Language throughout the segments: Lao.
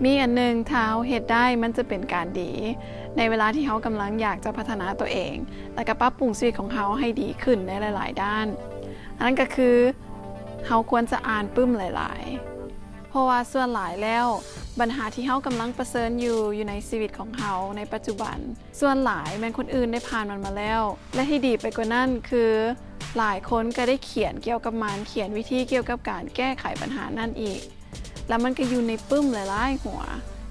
ມີອັນໜຶ່ງ ຖ້າເຮົາເຮັດໄດ້ ມັນຈະເປັນການດີ ໃນເວລາທີ່ເຮົາກຳລັງຢາກຈະພັດທະນາຕົວເອງ ແລະກະປັບປຸງຊີວິດຂອງເຮົາໃຫ້ດີຂຶ້ນໃນຫຼາຍໆດ້ານ. ອັນນັ້ນກະຄື ເຮົາຄວນຈະອ່ານປຶ້ມຫຼາຍໆ. ເພາະວ່າສ່ວນຫຼາຍແລ້ວ ບັນຫາທີ່ເຮົາກຳລັງປະເຊີນຢູ່ ຢູ່ໃນຊີວິດຂອງເຮົາໃນປັດຈຸບັນ ສ່ວນຫຼາຍແມ່ນຄົນອື່ນໄດ້ຜ່ານມັນມາແລ້ວ ແລະທີ່ດີໄປກວ່ານັ້ນຄື ຫຼາຍຄົນກໍໄດ້ຂຽນກ່ຽວກັບມັນ, ຂຽນວິທີກ່ຽວກັບການແກ້ໄຂບັນຫານັ້ນອີກ ແລ້ວມັນກໍຢູ່ໃນປຶ້ມຫຼາຍໆຫົວ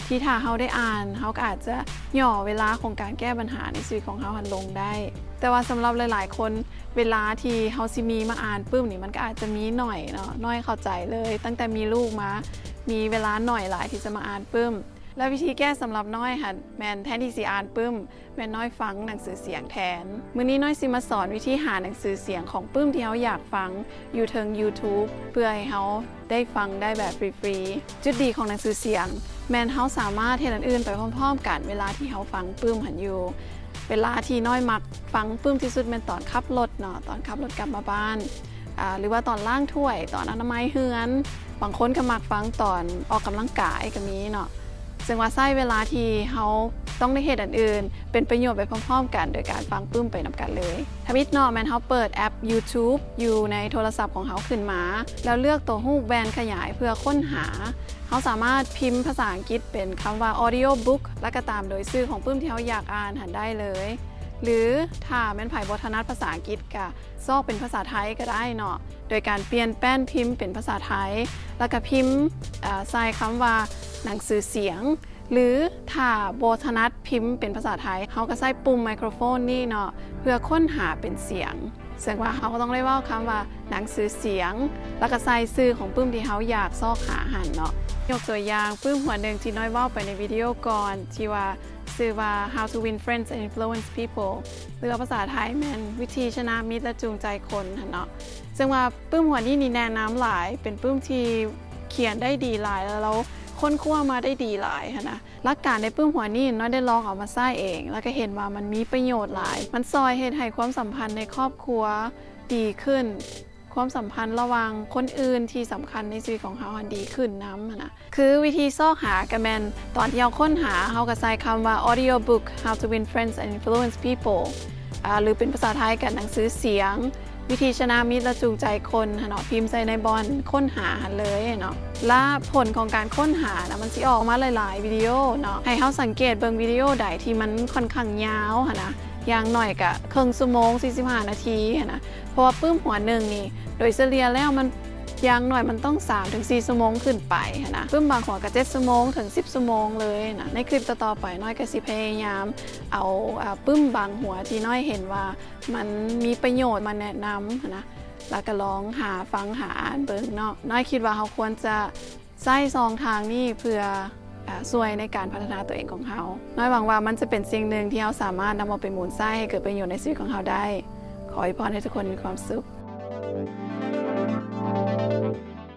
ທີ່ຖ້າເຮົາໄດ້ອ່ານ ເຮົາກໍອາດຈະຫຍໍ້ເວລາຂອງການແກ້ບັນຫາໃນຊີວິດຂອງເຮົາຫັ້ນລົງໄດ້. ແຕ່ວ່າສຳລັບຫຼາຍໆຄົນ ເວລາທີ່ເຮົາຊິມີມາອ່ານປຶ້ມນີ້ ມັນກໍອາດຈະມີໜ້ອຍເນາະ, ນ້ອຍເຂົ້າໃຈເລີຍ. ຕັ້ງແຕ່ມີລູກມາ ມີເວລາໜ້ອຍຫຼາຍທີ່ຈະມາອ່ານປຶ້ມ. ແລະວິທີແກ້ສຳລັບນ້ອຍຫັ້ນ ແມ່ນແທນທີ່ຊິອ່ານປຶ້ມ ແມ່ນນ້ອຍຟັງໜັງສືສຽງແທນ. ມື້ນີ້ນ້ອຍຊິມາສອນວິທີຫາໜັງສືສຽງຂອງປຶ້ມທີ່ເຮົາຢາກຟັງ ຢູ່ເທິງ YouTube ເພື່ອໃຫ້ເຮົາໄດ້ຟັງໄດ້ແບບຟຣີໆ. ຈຸດດີຂອງໜັງສືສຽງ ແມ່ນເຮົາສາມາດເຮັດອັນອື່ນໄປພ້ອມໆກັນ ເວລາທີ່ເຮົາຟັງປຶ້ມຫັ້ນຢູ່. ເວລາທີ່ນ້ອຍມັກຟັງປຶ້ມທີ່ສຸດແມ່ນຕອນຂັບລົດເນາະ, ຕອນຂັບລົດກັບມາບ້ານ ອາ ຫຼືວ່າຕອນລ້າງຖ້ວຍ, ຕອນອະນາໄມເຮືອນ. ບາງຄົນກໍມັກຟັງຕອນອອກກຳລັງກາຍກໍມີເນາະ. ເຊິ່ງວ່າໃຊ້ເວລາທີ່ເຮົາຕ້ອງໄດ້ເຮັດອັນອື່ນ ເປັນປະໂຫຍດໄປພ້ອມໆກັນ ໂດຍການຟັງປຶ້ມໄປນຳກັນເລີຍ. ທຳອິດເນາະ ແມ່ນເຮົາເປີດແອັບ YouTube ຢູ່ໃນໂທລະສັບຂອງເຮົາຂຶ້ນມາ ແລ້ວເລືອກຕົວຮູບແວ່ນຂະຫຍາຍເພື່ອຄົ້ນຫາ. ເຮົາສາມາດພິມພາສາອັງກິດເປັນຄຳວ່າ audio book ແລ້ວກໍຕາມໂດຍຊື່ຂອງປຶ້ມທີ່ເຮົາຢາກອ່ານຫັ້ນໄດ້ເລີຍ. ຫຼືຖ້າແມ່ນໃຜບໍ່ຖະໜັດພາສາອັງກິດ ກະຊອກເປັນພາສາໄທກໍໄດ້ເນາະ ໂດຍການປ່ຽນແປ້ນພິມເປັນພາສາໄທ ແລ້ວກະພິມ ເອີ ໃສ່ຄຳວ່າໜັງສືສຽງ ຫຼືຖ້າບໍ່ຖະໜັດພິມເປັນພາສາໄທ ເຮົາກໍໃຊ້ປຸ່ມໄມໂຄຣໂຟນນີ້ເນາະ ເພື່ອຄົ້ນຫາເປັນສຽງ. ເຊິ່ງວ່າເຮົາກໍຕ້ອງໄດ້ເວົ້າຄຳວ່າໜັງສືສຽງ ແລ້ວກໍໃສ່ຊື່ຂອງປຶ້ມທີ່ເຮົາຢາກຊອກຫາຫັ້ນເນາະ. ຍົກຕົວຢ່າງ ປຶ້ມຫົວໜຶ່ງທີ່ນ້ອຍເວົ້າໄປໃນວິດີໂອກ່ອນ ທີ່ວ່າ ຊື່ວ່າ How to Win Friends and Influence People ຫຼືວ່າພາສາໄທແມ່ນ ວິທີຊະນະມິດ ແລະ ຈູງໃຈຄົນຫັ້ນເນາະ. ເຊິ່ງວ່າປຶ້ມຫົວນີ້ນີ້ແນະນຳຫຼາຍ ເປັນປຶ້ມທີ່ຂຽນໄດ້ດີຫຼາຍ ແລ້ວລາວຄົ້ນຄວ້າມາໄດ້ດີຫຼາຍຫັ້ນນະ. ຫຼັກການໃນປຶ້ມຫົວນີ້ນ້ອຍໄດ້ລອງເອົາມາໃຊ້ເອງ ແລ້ວກໍເຫັນວ່າມັນມີປະໂຫຍດຫຼາຍ, ມັນຊ່ອຍເຮັດໃຫ້ຄວາມສຳພັນໃນຄອບຄົວດີຂຶ້ນ. ຄວາມສຳພັນລະຫວ່າງຄົນອື່ນທີ່ສຳຄັນໃນຊີວິດຂອງເຮົາຫັ້ນດີຂຶ້ນນຳຫັ້ນນະ. ຄືວິທີຊອກຫາກໍແມ່ນ ຕອນທີ່ເຮົາຄົ້ນຫາ ເຮົາກໍໃສ່ຄຳວ່າ audio book How to Win Friends and Influence People ອາ ຫຼືເປັນພາສາໄທກໍໜັງສືສຽງ ວິທີຊະນະມິດ ແລະ ຈູງໃຈຄົນຫັ້ນເນາະ, ພິມໃສ່ໃນບ່ອນຄົ້ນຫາຫັ້ນເລີຍເນາະ. ລະຜົນຂອງການຄົ້ນຫານະ ມັນຊິອອກມາຫຼາຍໆວິດີໂອເນາະ, ໃຫ້ເຮົາສັງເກດເບິ່ງວິດີໂອໃດທີ່ມັນຂ້ອນຂ້າງຍາວຫັ້ນນະ, ຢ່າງໜ້ອຍກະເຄິ່ງຊົ່ວໂມງ ສີ່ສິບຫ້ານາທີຫັ້ນນະ. ເພາະວ່າປຶ້ມຫົວໜຶ່ງນີ້ ໂດຍສະເລ່ຍແລ້ວມັນ ຢ່າງໜ້ອຍມັນຕ້ອງສາມເຖິງສີ່ຊົ່ວໂມງຂຶ້ນໄປຫັ້ນນະ. ປຶ້ມບາງຫົວກະເຈັດຊົ່ວໂມງເຖິງສິບຊົ່ວໂມງເລີຍນະ. ໃນຄລິບຕໍ່ໆໄປ ນ້ອຍກະຊິພະຍາຍາມເອົາ ອາ ປຶ້ມບາງຫົວທີ່ນ້ອຍເຫັນວ່າມັນມີປະໂຫຍດມາແນະນຳຫັ້ນນະ, ແລ້ວກະລອງຫາຟັງຫາອ່ານເບິ່ງເນາະ. ນ້ອຍຄິດວ່າເຮົາຄວນຈະ ໃຊ້ຊ່ອງທາງນີ້ເພື່ອ ອາ ຊ່ວຍໃນການພັດທະນາຕົວເອງຂອງເຮົາ. ນ້ອຍຫວັງວ່າມັນຈະເປັນສິ່ງໜຶ່ງທີ່ເຮົາສາມາດນຳເອົາໄປໝູນໃຊ້ໃຫ້ເກີດປະໂຫຍດໃນຊີວິດຂອງເຮົາໄດ້. ຂໍອວຍພອນໃຫ້ທຸກຄົນມີຄວາມສຸກ.